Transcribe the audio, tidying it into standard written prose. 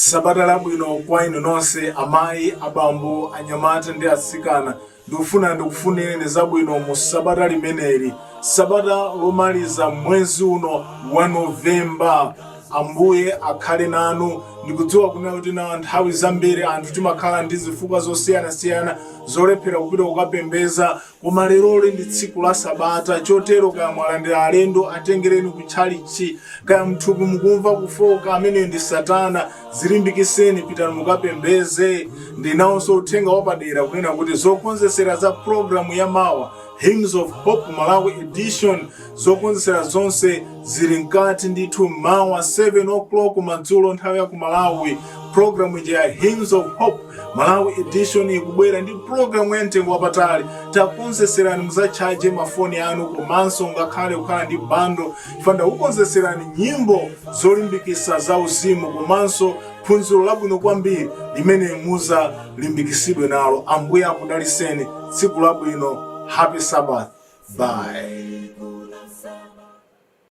Sabata labwino kwa inu nonse, amayi, abambo, anyamata ndi atsikana. Ndikufuna ndikufunireni zabwino mu sabata limeneli, sabata lomaliza mwezi uno wa Novemba. Ambuye akhale nanu. Ndikudziwa kunena kuti na nthawi zambiri anthu timakhala ndi zifukwa zosiyanasiyana zolephera kupita kukapembeza, koma leroli ndi tsiku la sabata. Chotero kaya mwalandira alendo, atengereni ku tchalitchi. Kaya mthupi mukumva kufoka, ameneyo ndi Satana. Zilimbikiseni, pitani mukapembeze. Ndinawonso uthenga wapadera kunena kuti zokonzesera za programu ya mawa, Hymns of Hope Malawi Edition, zokonzesera zonse zili mkati ndithu. Mawa 7 o'clock madzulo, nthawi ya ku Malawi, programu ija ya Hymns of Hope Malawi Edition ikubwera ndi programu ya mtengo wapatali. Takonzeserani, muzatchaje mafoni anu komanso ngakhale kukhala ndi bundle, chifukwa ndakukonzeserani nyimbo zolimbikisa za uzimu komanso phunziro labwino kwambiri limene muzalimbikitsidwe nalo. Ambuye akudaliseni. Tsiku labwino. Happy Sabbath. Bye.